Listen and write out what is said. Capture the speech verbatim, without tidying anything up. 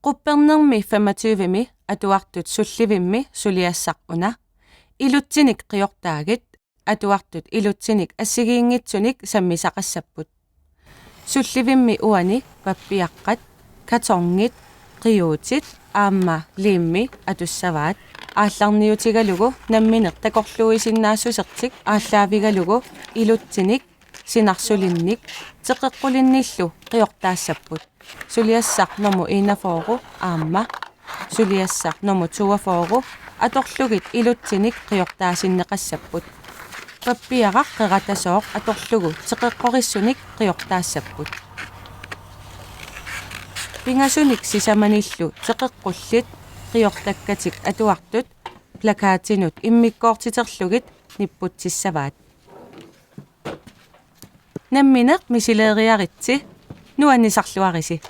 Quppernermi femogtyvemi atuartut sullivimmi suliassaq una: Ilutsinik qiortaagit. Atuartut ilutsinik assigiinngitsunik sammisaqassapput. Sullivimmi uani pappiaqqat, kartongit, qiuutit aamma liimi atussavaat. Aallarniutigalugu nammineq takorluuisinnaassusertik aallaavigalugu ilutsinik, sinarsulinnik, teqeqqulinnillu qiortaassapput. Suliassaq nummer enogfyrre aamma suliassaq nummer toogfyrre atorlugit ilutsinik qiortaasinneqassapput. Pappiaraq qeratasooq atorlugu teqeqqorissunik qiortaassapput. Pingasunik sisamanillu teqeqqullit qiortakkatik atuartut plakatinut immikkoortiterlugit nipputsissavaat. Nammineq misileeriaritsi, nuannisarluarisi.